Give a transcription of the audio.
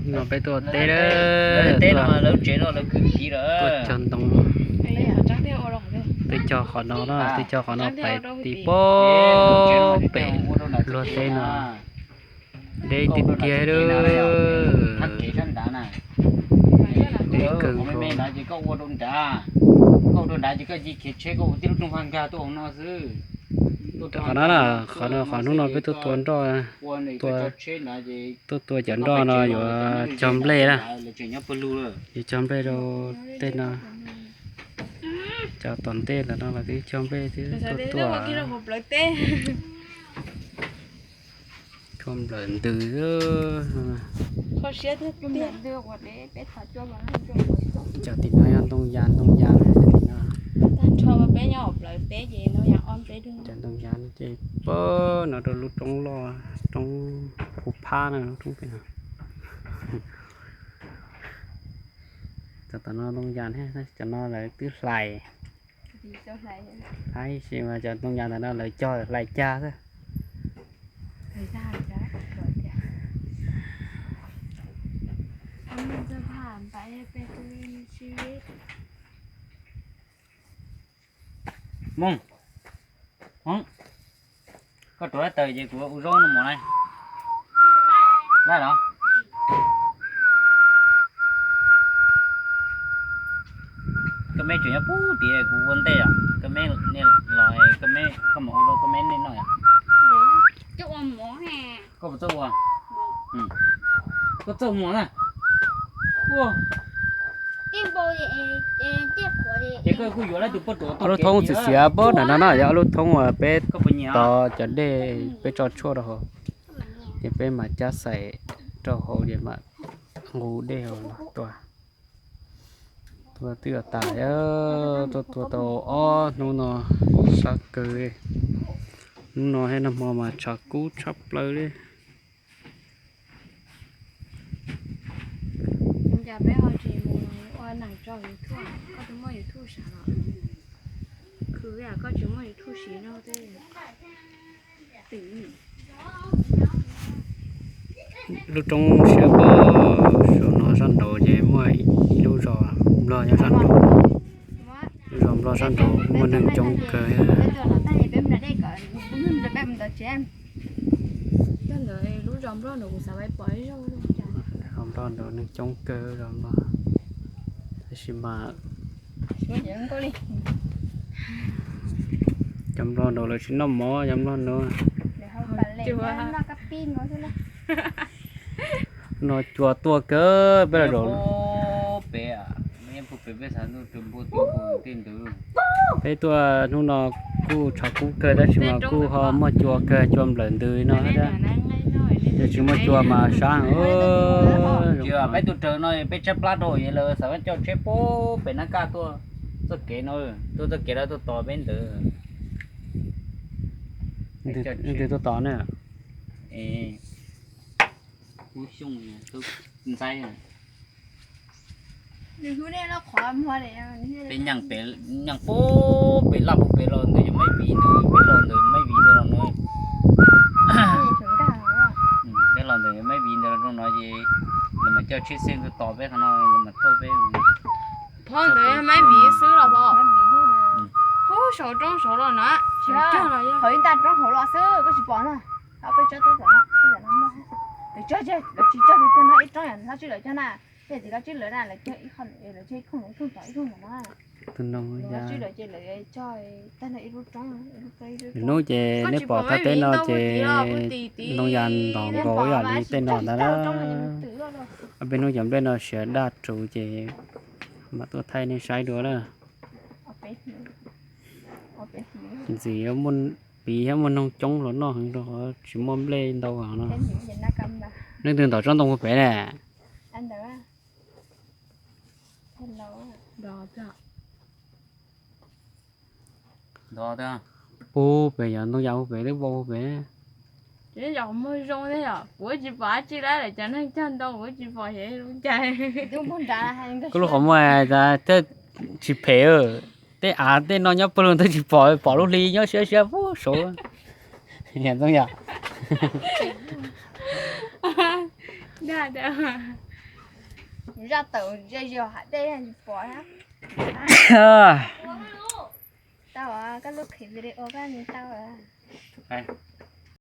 No peb tuaj teb, tuaj cog ntoo, twb cog qhov no na, twb cog qhov no pais tim pem luag teb no. Deb tiag tiag li. Deb kawg nkaus. Qhov no na, qhov no, qhov hnub no peb tuaj tua nroj, tuaj tua cov nroj no yuav cog nplej na. Yuav cog nplej rau tej no. Cov tom ntej ntawm no los twb cog nplej twb tuaj tua. Cua nplawm ntws. Cov tim no yog ntoo yas, ntoo yas tim no. Cov ntoo yas ces pab no rau lub roob loj, roob phuv phab no, roob pem no. Cov tom no ntoo yas, cov no lawv twb hlais. Hlais sis mas cov ntoo yas ntawm no lawv cog hlais cag xwb. Mooj, koj rauv lab taws ces kuv ua zaub no mos na. Laib los? Koj meb tseem nyob pub tias kuv ua ntej os, koj meb los, koj meb, koj mus ua rau koj meb nej noj os. Koj puas txawj ua? Koj txawj ua na. Ces koj kuj yuav lawv tus poj ruam. Ob lub thoob txiv xiav pab nram no na, yog ob lub thoob uas peb tov cov dej peb tso tshuaj rau hauv, ces peb mam cab xaim rau hauv ces mam nqus dej hauv los tua. Tua twb tas, tuaj tua tau ob hnub no sab kawg li. Hnub no thiab nag hmo mas tshav kub tshaj plaws li. Cas peb ho tsis mus ua neeg tso YouTube, koj twb muaj YouTube sav los? Khwv yam koj tsis muaj YouTube siv no tej. Lub roob siab kawg, saum no sab nraud ces muaj ib lub zos Nplog nyob sab nraud. Lub zos Nplog sab nraud muaj neeg coob kawg. Zos Nplog nraud neeg coob kawg zos Nplog. Tab sis mas cov Nplog nraud lawv tsis noj mov, cov Nplog nraud. No cua tuaj kawg peb los zaum. Peb tuaj hnub no kuj tshav kub kawg tab sis mas kuj ho muaj cua kawg, cua nplawm ntws no. Yog tsis muaj cua mas sab. Peb tus raws no peb tshaib plab rau es lawv xav coj tsheb pub pem Nab Kaj tuaj txoj kev no, tuaj txoj kev lawv tuaj tos peb ntawd. Leej twg tuaj tos na? Ntxaib. Peb nyeem pub pem laj pub pem los ntawd yog Maiv Viv ntawd, peb los ntawd Maiv Viv ntawd los no. Peb los ntawd Maiv Viv ntawd los rau no ces lawv mas coj tsheb xeeb tuaj tos peb qhov no, lawv mas thauj peb. Phauj ntawd Maiv Viv xwb los pom? Puag saum roob saud los na. Hauv ib nta roob hauv los xwb koj tsis pom na. Peb tsob teb tom no, teb tom no muaj. Lawv tsis cog tus twg no ib roob yom, lawv tswj lawv cog na. Tej tim lawv tswj lawv na, lawv cog ib qho, lawv cog ib koog, ib koog tom ib koog tom no. Tus no lawv tswj lawv ces lawv cog tag nrho ib lub roob, ib lub roob ib lub. Lwm hnub ces nej pom thaj teb no ces ntoo yas ntom nkaus ib yam li tej no ntag na. Ob peb hnub cov nplej no siav daj rhuv ces mam tuaj thaij nej saib dua na. Ntxim piv thiab muaj noog coob los noj heev rau qhov tsis muaj nplej ntau no. Leej twg ntom tsob ntoo puag pem ne? Puag pem yog ntoo yas puag pem twb vau puag pem. Kuv tsis pom dab tsi lawm, lawv cov neeg cog ntoo kuv tsis pom xyov zoo cas. Koj lub qhov muag thiaj tsis phem, tej av tej no nyob pawg lug twb tsis pom, pom lub hli nyob siab siab puag saud. Ntxoov yog. Zaj tawm ze ze hav dej tsis pom na. Tau, koj lub qhib video koj tau.